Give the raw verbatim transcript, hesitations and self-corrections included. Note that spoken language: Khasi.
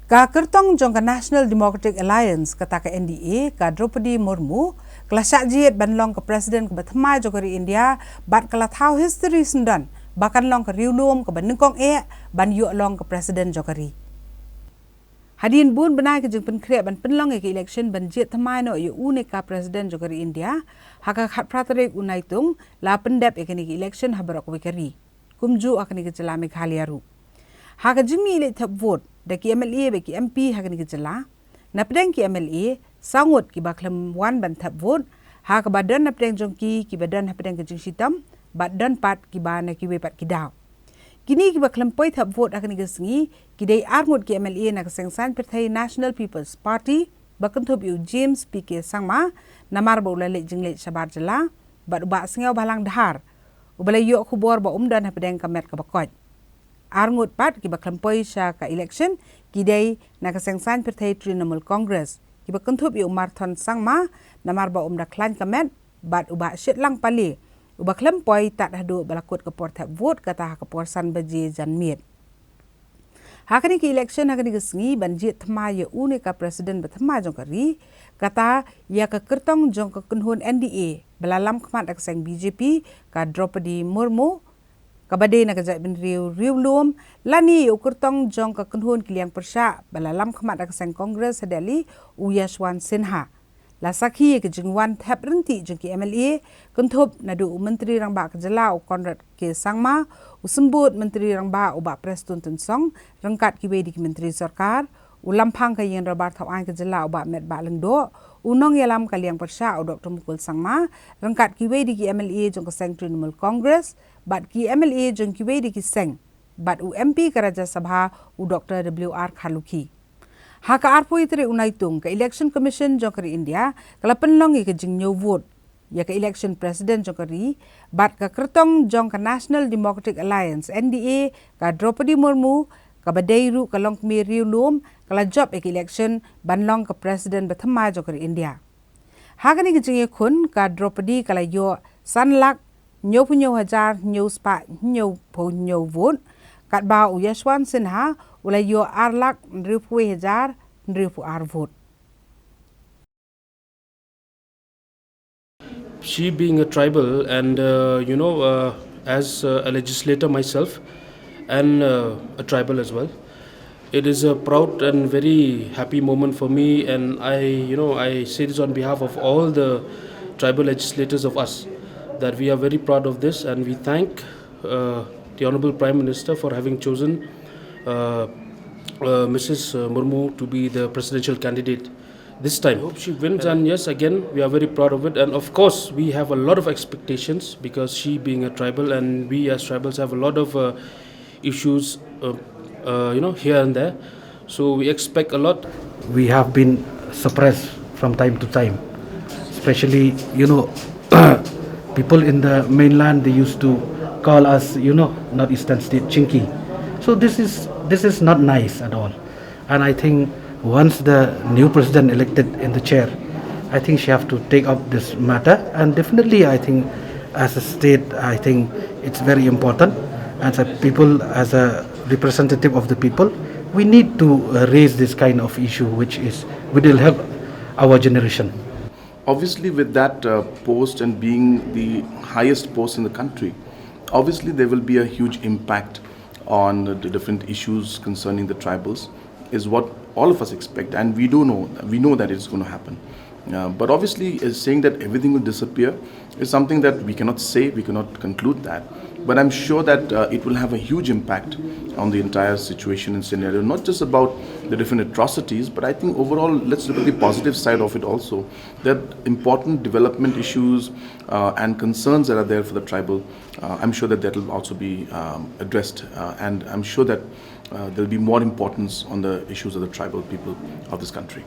Ka kyrtong jong ka National Democratic Alliance, kata ka N D A, ka Droupadi Murmu, ka la shah jied ban long ka President kaba thymmai jong ka ri India, bad ka la thaw history syndon ba kan long ka riewlum kaba nyngkong eh ban ïoh long ka President jong ka ri. Hadien bun bnai ka jingpynkhreh ban pynlong ïa ka election ban jied thymmai noh ïa une ka President jong ka ri India, ha ka khatphra tarik u Naitung la pyndep ïa kane ka election ha baroh kawei ka ri, kumjuh ha kane ka jylla Meghalaya ruh. Ha ka jingmih leit thep vote da ki M L A bad ki M P ha kane ka jylla, napdeng ki M L A, saw ngut kiba khlem wan ban thep vote, ha kaba don napdeng jong ki kiba don hapdeng ka jingshitom, bad don pat kiba na kiwei pat ki daw. Kine kiba khlem poi thep vote ha kane ka sngi ki dei ar ngut ki M L A na ka seng saiñ pyrthei National People's Party, ba kynthup ïa u James P K Sangma, namar ba u la leit jingleit shabar jylla, bad u Bah Sniawbhalang Dhar, uba la ïoh khubor ba um don hapdeng ka met kaba koit. Ar ngut pat kiba khlem poi sha ka election ki dei na ka seng saiñ pyrthei Trinamool Congress, kiba kynthup ïa u Marthon Sangma, namar ba um da khlaiñ ka met, bad u Bah Shitlang Pale, uba khlem poi tad haduh ba la kut ka por thep vote, kata ha ka por san baje janmiet. Ha kane ka election ha kane ka sngi ban jied thymmai ïa une ka President ba thymmai jong ka ri, kata ïa ka kyrtong jong ka kynhun N D A ba la lam khmat da ka seng B J P, ka Droupadi Murmu, kaba dei na ka jaitbynriew riewlum, lane ïa u kyrtong jong ka kynhun ki liang pyrshah ba la lam khmat da ka seng Congress ha Delhi, u Yashwant Sinha. La sakhi ïa ka jingwan thep ryntih jong ki M L A, kynthup naduh u Myntri Rangbah ka jylla u Conrad K Sangma, u Symbud Myntri Rangbah u Bah Prestone Tynsong, ryngkat kiwei de ki myntri sorkar, u Lamphang ka Ïing Dorbar Thaw Aiñ ka jylla u Bah Metbah Lyngdoh, u Nongïalam ka liang pyrshah u Doktor Mukul Sangma, ryngkat kiwei de ki M L A jong ka seng Trinamool Congress, bad ki M L A jong kiwei de ki seng, bad u M P ka Rajya Sabha u Doktor W R Kharlukhi. Ha ka arphew tarik u Naitung, ka Election Commission jong ka ri India ka la pynlong ïa ka jingñiew vote ïa ka election President jong ka ri, bad ka kyrtong jong ka National Democratic Alliance, N D A, ka Droupadi Murmu, kaba dei ruh ka longkmie riewlum, ka la jop ïa ka election ban long ka President ba thymmai jong ka ri India. Ha kane ka jingïakhun, ka Droupadi ka la ïoh san lak hynñiewphew hynñiew hajar hynñiew spah hynñiewphew hynñiew vote, katba u Yashwant Sinha u la ïoh ar lak hynriewphew hajar hynriewphew ar vote. She being a tribal and, uh, you know, uh, as, uh, a legislator myself and, uh, a tribal as well, it is a proud and very happy moment for me, and I, you know, I say this on behalf of all the tribal legislators of us, that we are very proud of this, and we thank, uh, the Honorable Prime Minister for having chosen, uh, uh, Missus Murmu to be the presidential candidate this time. I hope she wins, and yes, again, we are very proud of it. And of course, we have a lot of expectations because she being a tribal, and we as tribals have a lot of, uh, issues, uh, uh, you know, here and there. So we expect a lot. We have been suppressed from time to time, especially, you know, people in the mainland, they used to call us, you know, North Eastern State Chinky. So this is, this is not nice at all. And I think once the new president elected in the chair, I think she have to take up this matter. And definitely, I think as a state, I think it's very important. As a people, as a representative of the people, we need to, uh, raise this kind of issue, which is, which will help our generation. Obviously, with that, uh, post and being the highest post in the country, obviously there will be a huge impact on the different issues concerning the tribals, is what all of us expect, and we do know, we know that it's gonna happen. Uh, but obviously, uh, saying that everything will disappear is something that we cannot say, we cannot conclude that. But I'm sure that, uh, it will have a huge impact on the entire situation and scenario, not just about the different atrocities, but I think overall, let's look at the positive side of it also, that important development issues, uh, and concerns that are there for the tribal, uh, I'm sure that that will also be, um, addressed, uh, and I'm sure that, uh, there'll be more importance on the issues of the tribal people of this country.